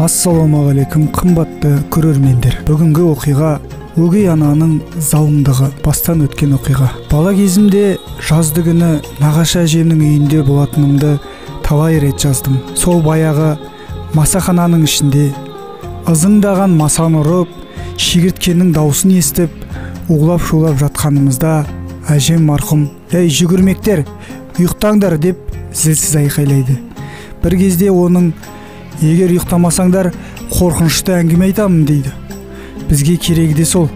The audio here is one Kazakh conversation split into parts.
Ассалаумағалейкум, қымбатты көрермендер. Бүгінгі оқиға өгей ананың залымдығы, бастан өткен оқиға. Бала кезімде жазды күні нағашы әжемнің үйінде болатынымды талай рет жаздым. Сол баяғы масахананың ішінде ызыңдаған масаны ұрып, шегірткенің даусын естіп, улап-шулап жатқанымызда әжем марқұм, «Ей, жүгірмектер, ұйықтаңдар» деп зілсіз айқайлайды. Бір кезде оның «Егер ұйықтамасаңдар, қорқынышты әңгіме айтамын» дейді. Бізге керегі де сол,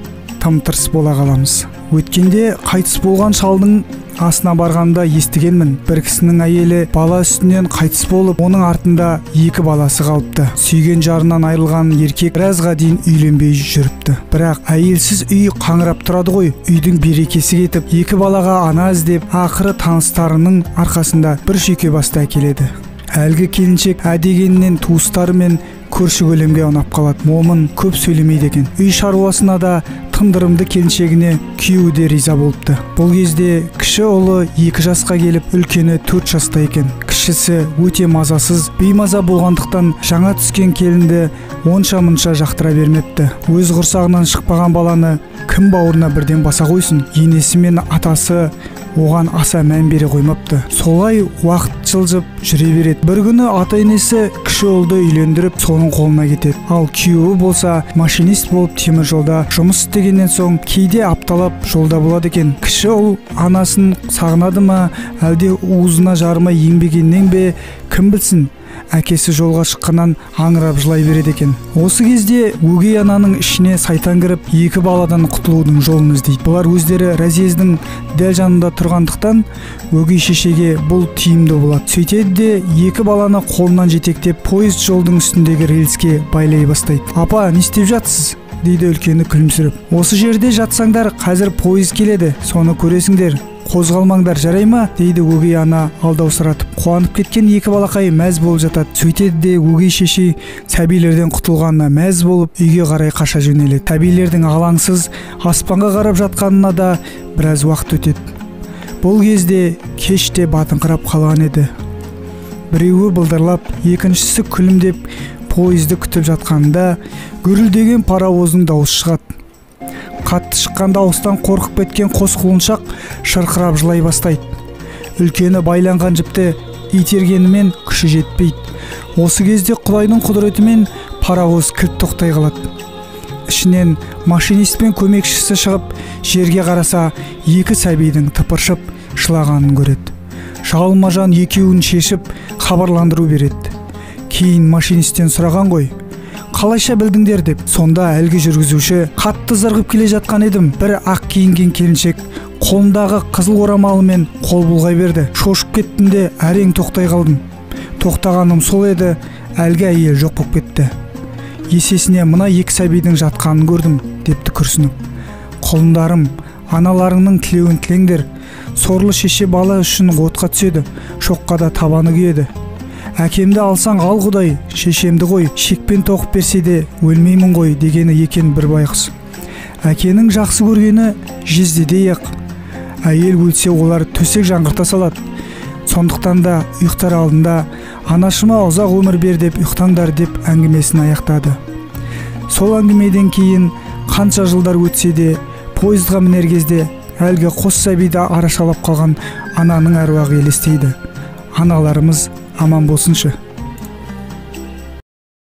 тым-тырыс бола қаламыз. Өткенде қайтыс болған шалдың асына барғанда естігенмін, бір кісінің әйелі бала үстінен қайтыс болып, оның артында екі баласы қалыпты. Сүйген жарынан айырылған еркек біразға дейін үйленбей жүріпті. Бірақ әйелсіз үй қаңырап тұрады ғой, үйдің берекесі кетіп, екі балаға ана іздеп, ақыры таныстарының арқасында бір шүйке басты әкеледі. Әлгі келіншек әдегеннен туыстары мен көрші көлемге ұнап қалады. Момын, көп сөйлемейді екен. Үй шаруасына да тындырымды келіншегіне күйеуі де риза болыпты. Бұл кезде кіші ұлы 2 жасқа келіп, үлкені 4 жаста екен. Кішісі өте мазасыз, беймаза болғандықтан жаңа түскен келінді онша-мұнша жақтыра бермепті. Өз құрсағынан шықпаған баланы кім бауырына бірден баса қойсын? Енесі мен атасы оған аса мән бере қоймапты. Солай уақыт жылжып жүре береді. Бір күні ата-енесі кіші ұлды үйлендіріп, соның қолына кетеді. Ал күйеуі болса машинист болып темір жолда жұмыс істегеннен соң кейде апталап жолда болады екен. Кіші ұл анасын сағынады ма, әлде уызына жарымай еңбегеннен бе, кім білсін, әкесі жолға шыққаннан аңырап жылай береді екен. Осы кезде өгей ананың ішіне сайтан кіріп, екі баладан құтылудың жолын іздейді. Бұлар өздері разъездің дәл жанында тұрғандықтан өгей шешеге бұл тиімді болады. Сөйтеді де екі баланы қолынан жетектеп, пойыз жолдың үстіндегі рельске байлай бастайды. «Апа, не істеп жатсыз?» дейді үлкені күлімсіреп. «Осы жерде жатсаңдар, қазір пойыз келеді, соны көресіңдер. Қозғалмаңдар, жарай ма?» дейді өгей ана алдаусыратып. Қуанып кеткен екі балақай мәз болып жатады. Сөйтеді де өгей шеше сәбилерден құтылғанына мәз болып, үйге қарай қаша жөнеледі. Сәбилердің алаңсыз аспанға қарап жатқанына да біраз уақыт өтеді. Бұл кезде кеш те батыңқырап қалған еді. Біреуі былдырлап, екіншісі күлімдеп пойызды күтіп жатқанында гүрілдеген паровоздың дауысы шығады. Қатты шыққан дауыстан қорқып кеткен қос құлыншақ шырқырап жылай бастайды. Үлкені байланған жіпті итергенімен күші жетпейді. Осы кезде Құдайдың құдіретімен паровоз кілт тоқтай қалады. Ішінен машинист пен көмекшісі шығып, жерге қараса, екі сәбидің тыпыршып жылағанын көреді. Жалма-жан екеуін шешіп, хабарландыру береді. Кейін машинисттен сұраған ғой, «Қалайша білдіңдер?» деп. Сонда әлгі жүргізуші, «Қатты зырғып келе жатқан едім, бір ақ киінген келіншек қолындағы қызыл орамалымен қол бұлғай берді. Шошып кеттім де әрең тоқтай қалдым. Тоқтағаным сол еді, әлгі әйел жоқ болып кетті. Есесіне мына екі сәбидің жатқанын көрдім», депті күрсініп. «Құлындарым, аналарыңның тілеуін тілеңдер. Сорлы шеше бала үшін отқа түседі, шоққа да табаны күйеді. Әкемді алсаң ал Құдай, шешемді қой, шекпен тоқып берсе де өлмеймін ғой» дегені екен бір байғұс. Әкенің жақсы көргені жездедей-ақ. Әйел өлсе олар төсек жаңғырта салады. Сондықтан да ұйықтар алдында «Анашыма ұзақ өмір бер» деп ұйықтаңдар деп әңгімесін аяқтады. Сол әңгімеден кейін қанша жылдар өтсе де пойызға мінер кезде әлгі қос сәбиді арашалап қалған ананың әруағы елестейді. Аналарымыз аман болсыншы.